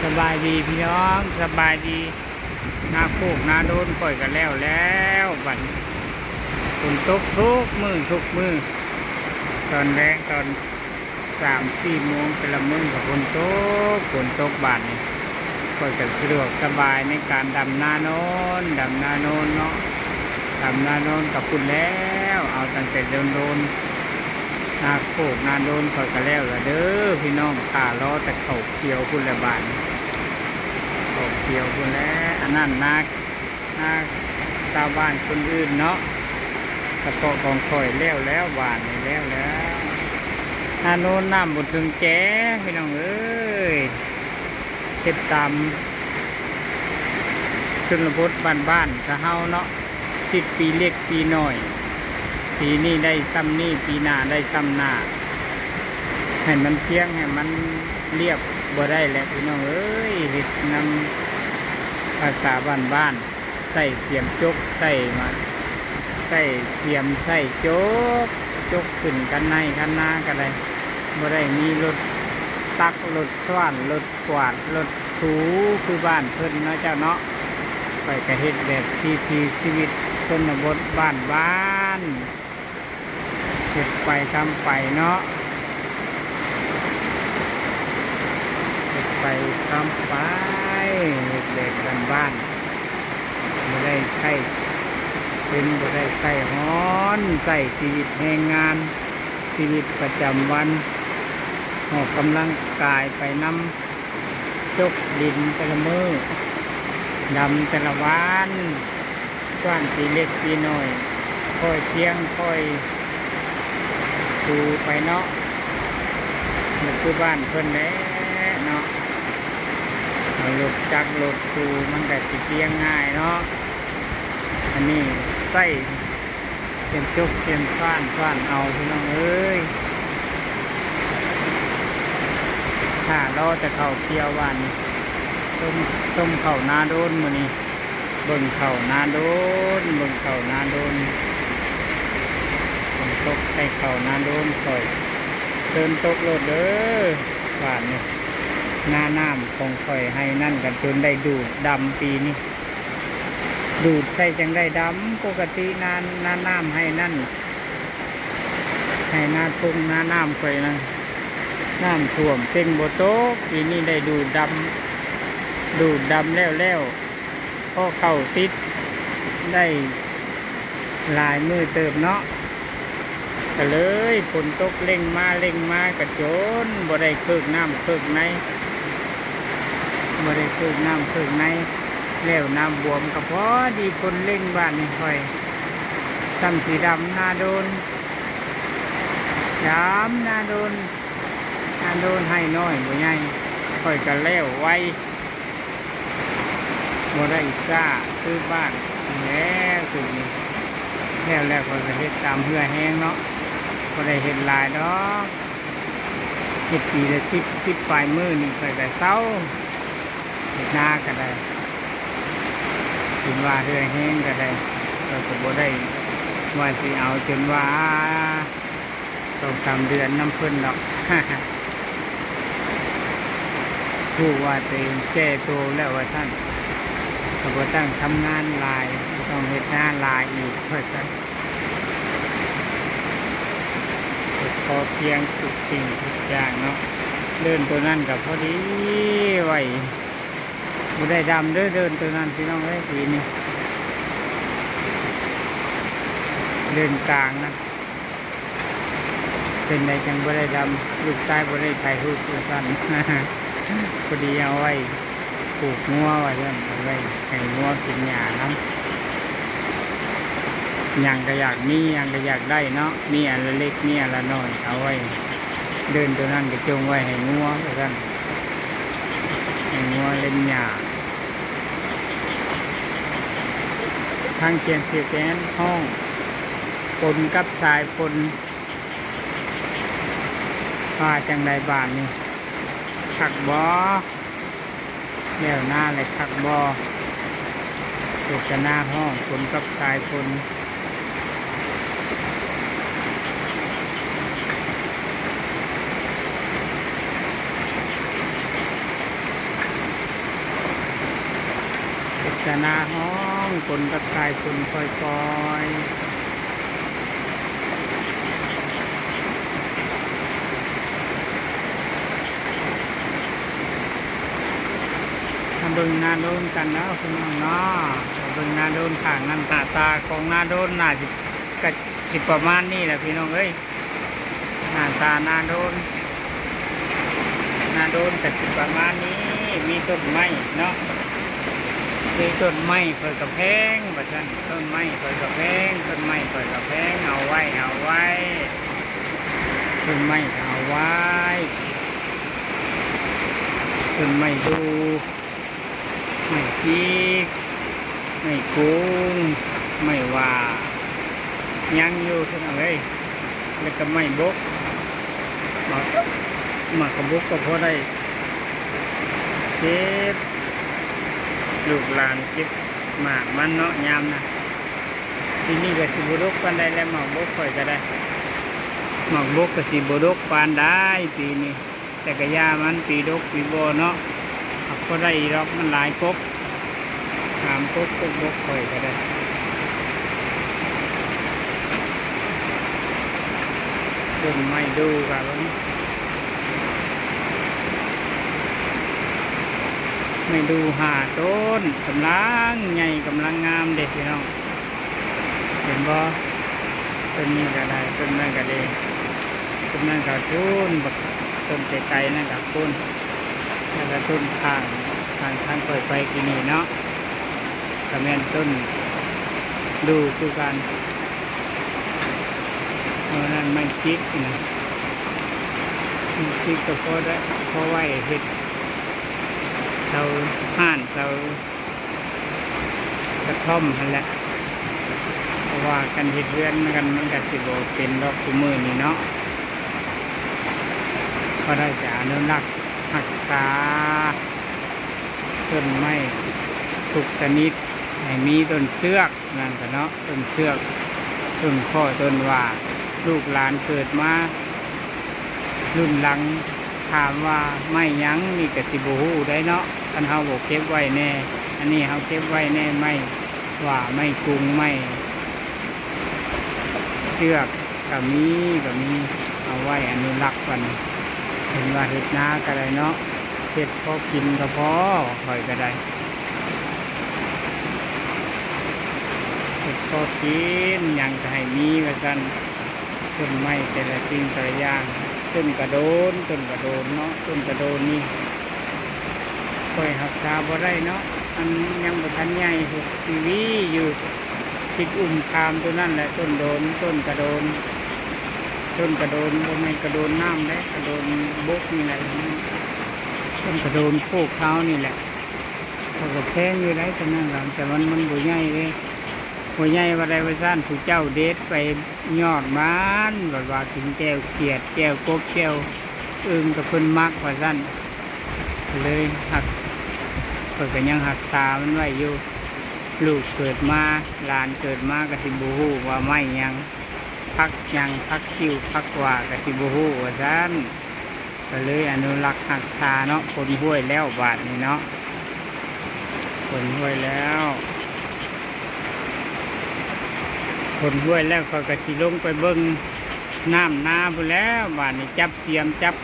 ສະບາຍດີພີ່ນ້ອງ ສະບາຍດີ. ນາໂຄກນາໂດນຂ້ອຍກໍແລ້ວແລ້ວບັດນີ້ ຝົນຕົກທຸກມື້ທຸກມື້ ຕອນແລງຕອນສາມສີ່ໂມງ ແຕ່ລະມື້ກໍຝົນຕົກ ຝົນຕົກບາດນີ້ ຂ້ອຍກໍສະດວກສະບາຍໃນການດຳນາໂນນ ດຳນາໂນນເນາະ ດຳນາໂນນກໍພຸ້ນແລ້ວ ເອົາຕັ້ງແຕ່ໂດນໆ ນາໂຄກນາໂດນຂ້ອຍກໍແລ້ວລະເດີພີ່ນ້ອງ ຖ້າລໍແຕ່ເຂົ້າຂຽວພຸ້ນແຫຼະບາດນີ້ ເຂົ້າຂຽວພຸ້ນແຫຼະ ອັນນັ້ນນາ ນາຊາວບ້ານຄົນອື່ນເນາະ ສະເພາະຂອງຂ້ອຍແລ້ວແລ້ວ ຫວ່ານນີ້ແລ້ວແລ້ວ ນາໂນນນ້ຳບໍ່ເຖິງແຈພີ່ນ້ອງເອີຍ ເຮັດຕາມຊົນນະບົດບ້ານໆ ຊະເຮົາເນາະ ຄິດປີເລັກປີນ້ອຍ ປີນີ້ໄດ້ຊ່ຳນີ້ ປີໜ້າໄດ້ຊ່ຳໜ້າ ໃຫ້ມັນພຽງ ໃຫ້ມັນລຽບບໍ່ໄດ້ແຫຼະພີ່ນ້ອງເອີຍ ເຮັດນຳພາສາບ້ານໆ ໃຊ້ສຽມຈົກ ໃຊ້ມາ ໃຊ້ສຽມ ໃຊ້ຈົກ ຈົກຂຶ້ນຄັນໄຮ່ຄັນນາກໍໄດ້ ບໍ່ໄດ້ມີລົດຕັກ ລົດສວນ ລົດກວາດ ລົດ ຖູຄືບ້ານເພິ່ນເນາະເຈົ້າເນາະ ຂ້ອຍກະເຮັດແບບວິຖີຊີວິດຊົນນະບົດບ້ານໆ ເຮັດໄປທຳໄປເນາະ ເຮັດໄປທຳໄປ ເຮັດແບບບ້ານໆ ບໍ່ໄດ້ໃຊ້ເປັນ ບໍ່ໄດ້ໃຊ້ຮ້ອນ ໃຊ້ຊີວິດແຮງງານ ຊີວິດປະຈຳວັນ ອອກກຳລັງກາຍໄປນຳ ຈົກດິນແຕ່ລະມື້ ດຳແຕ່ລະວັນ ຊວນປີເລັກປີນ້ອຍ ຄ່ອຍພຽງຄ່ອຍຖູໄປເນາະ ບໍ່ຄືບ້ານເພິ່ນແຫຼະເນາະ ເອົາລົດຈັກລົດຖູມັນກະຊິພຽງງ່າຍເນາະ ອັນນີ້ໃຊ້ ເປັນຈົກເປັນຟານຟານເອົາພີ່ນ້ອງເອີຍ ຖ້າລໍແຕ່ເຂົ້າກ່ຽວຫວ່ານ ຊົມ ຊົມເຂົ້ານາໂດນມື້ນີ້ ເບິ່ງເຂົ້ານາໂດນ ເບິ່ງເຂົ້ານາໂດນ ຝົນຕົກໃສ່ເຂົ້ານາໂດນຂ້ອຍ ເຊີນຕົກໂລດເດີ ຫວ່ານນີ້ ນານ້ຳຂອງຂ້ອຍໄຮ່ນັ້ນກໍຈົນໄດ້ດູດດຳປີນີ້ ດູດໃສ່ຈັ່ງໄດ້ດຳ ປົກກະຕິນາ ນານ້ຳໄຮ່ນັ້ນ ໄຮ່ນາທົ່ງນານ້ຳຂ້ອຍນະ ນ້ຳຖ້ວມເຕັງບໍ່ຕົກ ປີນີ້ໄດ້ດູດດຳ ດູດດຳແລ້ວໆ ພໍເຂົ້າຕິດໄດ້ຫຼາຍມື້ເຕີບເນາະ. ກະເລີຍຝົນຕົກເລັ່ງມາເລັ່ງມາກະຈົນບໍ່ໄດ້ເຄີກນ້ຳເຄີກໃນ ບໍ່ໄດ້ເຄີກນ້ຳເຄີກໃນ ແລ້ວນ້ຳບວມກະພໍດີຝົນເລັ່ງບາດນີ້ຂ້ອຍຊ່ຳຊິດຳນາໂດນ ດຳນາໂດນ ນາໂດນໄຮ່ນ້ອຍບໍ່ໃຫຍ່ ຂ້ອຍກະແລ້ວໄວ. ບໍ່ໄດ້ຊ້າຄືບ້ານແລ້ວ ສຸດນີ້ ແລ້ວແລ້ວຂ້ອຍກະເຮັດຕາມເຫື່ອແຮງເນາະ ບໍ່ໄດ້ເຮັດຫຼາຍດອກ ເຮັດປີລະສິບ ສິບປາຍມື້ນີ້ຂ້ອຍກະເຊົາເຮັດນາກະໄດ້ ຈົນວ່າເຫື່ອແຮງກະໄດ້ ຂ້ອຍກະບໍ່ໄດ້ວ່າຊິເອົາຈົນວ່າ ສອງສາມເດືອນນຳເພິ່ນດອກ ຮູ້ວ່າໂຕເອງແກ່ໂຕແລ້ວວ່າຊັ້ນ ກະບໍ່ຕ້ອງທຳງານຫຼາຍ ບໍ່ຕ້ອງເຮັດນາຫຼາຍອີກວ່າຊັ້ນ ພໍພຽງທຸກສິ່ງທຸກຢ່າງເນາະ ເດີ່ນໂຕນັ້ນກະພໍດີໄວ້ ບໍ່ໄດ້ດຳເດີ ເດີ່ນໂຕນັ້ນພີ່ນ້ອງເອີຍ ປີນີ້ ເດີ່ນກາງນະ. ເປັນໃດຈັ່ງບໍ່ໄດ້ດຳ ລູກຊາຍບໍ່ໄດ້ຖ່າຍຮູບວ່າຊັ້ນ ພໍດີເອົາໄວ້ປູກງົວວ່າຊັ້ນ ເອົາໄວ້ໃຫ້ງົວກິນຫຍ້ານຳ ຫຍັງກະຢາກມີ ຫຍັງກະຢາກໄດ້ເນາະ ມີອັນລະເລັກມີອັນລະນ້ອຍ ເອົາໄວ້ເດີ່ນໂຕນັ້ນກະຈົ່ງໄວ້ໃຫ້ງົວວ່າຊັ້ນ ໃຫ້ງົວເລັມຫຍ້າ ທາງຄຽງເຊແກນ ຮ້ອງປົນກັບສາຍຝົນ ວ່າຈັ່ງໃດບາດນີ້ ຄັກບໍ່ ແລ້ວນາແລ້ວຄັກບໍ່ ໂຄສະນາຮ້ອງຝົນກັບສາຍຝົນ. ຈະໜ້າຮ້ອນ ຝົນກໍກາຍຝົນປ່ອຍໆ. ມາເບິ່ງນາໂດນກັນເນາະ ພີ່ນ້ອງເນາະ, ມາເບິ່ງນາໂດນຂ້າງນັ້ນ. ໜ້າຕາຂອງນາໂດນໜ້າຊິ ກະຊິປະມານນີ້ແຫຼະ ພີ່ນ້ອງເອີຍ. ໜ້າຕານາໂດນ ນາໂດນກະຊິປະມານນີ້. ມີຕົ້ນໄມ້ເນາະ ມີຕົ້ນໄມ້ຂ້ອຍກະແພງ ວ່າຊັ້ນ. ຕົ້ນໄມ້ຂ້ອຍກະແພງ ຕົ້ນໄມ້ຂ້ອຍກະແພງ ເອົາໄວ້ ເອົາໄວ້ ຕົ້ນໄມ້ກະເອົາໄວ້. ຕົ້ນໄມ້ດູ່ ໄມ້ຈິກ ໄມ້ກຸງ ໄມ້ຫວ້າ ຍັງຢູ່ ພີ່ນ້ອງເອີຍ. ແລ້ວກະໄມ້ບົກ ໝາກ ໝາກກະບົກກໍພໍໄດ້ເກັບ ລູກຫຼານເກັບໝາກມັນເນາະ ຍາມນະ. ປີນີ້ກະຊິບໍ່ດົກປານໃດແລ້ວ ໝາກບົກຂ້ອຍກະໄດ້ ໝາກບົກກະຊິບໍ່ດົກປານໃດປີນີ້. ແຕ່ກະຢ່າມັນ ປີດົກປີບໍ່ເນາະ ຫາກພໍໄດ້ອີ່ດອກ ມັນຫຼາຍກົກ ຫາມກົກ ກົກບົກຂ້ອຍກະໄດ້. ຕົ້ນໄມ້ດູ່ກະເບິ່ງ ໄມ້ດູ່ຫ້າຕົ້ນ ກຳລັງໃຫຍ່ ກຳລັງງາມເດ້ ພີ່ນ້ອງ. ເຫັນບໍ່? ຕົ້ນນີ້ກະໄດ້ ຕົ້ນນັ້ນກະເດ້ ຕົ້ນນັ້ນກະພຸ້ນ ບັກຕົ້ນໄກໆນັ້ນກະພຸ້ນ. ແລ້ວກະຕົ້ນຂ້າງ ຂ້າງທາງຂ້ອຍໄປກີ້ນີ້ເນາະ ກະແມ່ນຕົ້ນດູ່ຄືກັນ. ເອີ ນັ້ນໄມ້ຈິກນະ ໄມ້ຈິກກະພໍໄດ້ ພໍໄວ້ເຮັດເສົາຮ້ານເສົາ ກະທ່ອມຫັ້ນແຫຼະ ເພາະວ່າຄັນເຮັດເຮືອນມັນກະ ມັນກະຊິບໍ່ເປັນດອກຊຸມື້ນີ້ເນາະ. ກໍໄດ້ຈະອະນຸລັກຮັກສາຕົ້ນໄມ້ທຸກຊະນິດ ໃຫ້ມີຕົ້ນເຊືອກນັ້ນກະເນາະ ຕົ້ນເຊືອກ ຕົ້ນຄໍ້ ຕົ້ນຫວ້າ. ລູກຫຼານເກີດມາລຸ້ນຫຼັງ ຖາມວ່າໄມ້ຫຍັງນີ້ກະຊິບໍ່ຮູ້ໄດ໋ເນາະ ຄັນເຮົາບໍ່ເກັບໄວ້ແນ່. ອັນນີ້ເຮົາເກັບໄວ້ແນ່ ໄມ້ຫວ້າ ໄມ້ກຸງ ໄມ້ເຊືອກກະມີ ກະມີ ເອົາໄວ້ອະນຸລັກໄວ້. ເຫັນວ່າເຮັດນາກະໄດ້ເນາະ ເຮັດພໍກິນກະພໍ ຂ້ອຍກະໄດ້ ເຮັດພໍກິນຫຍັງກະໃຫ້ມີວ່າຊັ້ນ. ຕົ້ນໄມ້ແຕ່ລະສິ່ງແຕ່ລະຢ່າງ ຕົ້ນກະໂດນ ຕົ້ນກະໂດນເນາະ ຕົ້ນກະໂດນນີ້ຂ້ອຍຮັກສາບໍ່ໄດ້ເນາະ ມັນຍັງບໍ່ທັນໃຫຍ່ ຫົກປີວີຢູ່ ຕິດອຸ້ມຂາມໂຕນັ້ນແຫຼະ ຕົ້ນໂດນ ຕົ້ນກະໂດນ ຕົ້ນກະໂດນ ບໍ່ແມ່ນກະໂດນນ້ຳເດ້ ກະໂດນບົກນີ້ແຫຼະ ຕົ້ນກະໂດນໂຄກເຮົານີ້ແຫຼະ. ເຂົາກະແພງຢູ່ໄດ໋ ຕອນນັ້ນກະ ແຕ່ມັນ ມັນບໍ່ໃຫຍ່ເດ້ ບໍ່ໃຫຍ່ວ່າໄດ້ວ່າຊັ້ນ ຜູ້ເຈົ້າເດັດໄປຍອດມັນ ແບບວ່າກິນແຈ່ວຂຽດ ແຈ່ວກົບ ແຈ່ວອຶ່ງ ກະເພິ່ນມັກວ່າຊັ້ນ ກະເລີຍຮັກ ເພິ່ນກະຍັງຮັກສາມັນໄວ້ຢູ່. ລູກເກີດມາ ຫຼານເກີດມາກະຊິບໍ່ຮູ້ວ່າໄມ້ຫຍັງ ຜັກຫຍັງ ຜັກຄິ້ວ ຜັກຫວ້າ ກະຊິບໍ່ຮູ້ວ່າຊັ້ນ. ກະເລີຍອະນຸລັກຮັກສາເນາະ. ຂົນຫ້ວຍແລ້ວບາດນີ້ເນາະ ຂົນຫ້ວຍແລ້ວ ຂົນຫ້ວຍແລ້ວ ຂ້ອຍກະຊິລົງໄປເບິ່ງນ້ຳນາພຸ້ນແລ້ວບາດນີ້. ຈັບສຽມ ຈັບ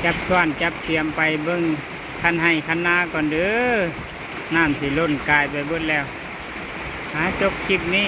ຈັບຊ້ອນ ຈັບສຽມໄປເບິ່ງຄັນໄຮ່ຄັນນາກ່ອນເດີ ນ້ຳຊິລົ້ນກາຍໄປເບິດແລ້ວ. ຫາ ຈົບຄລິບນີ້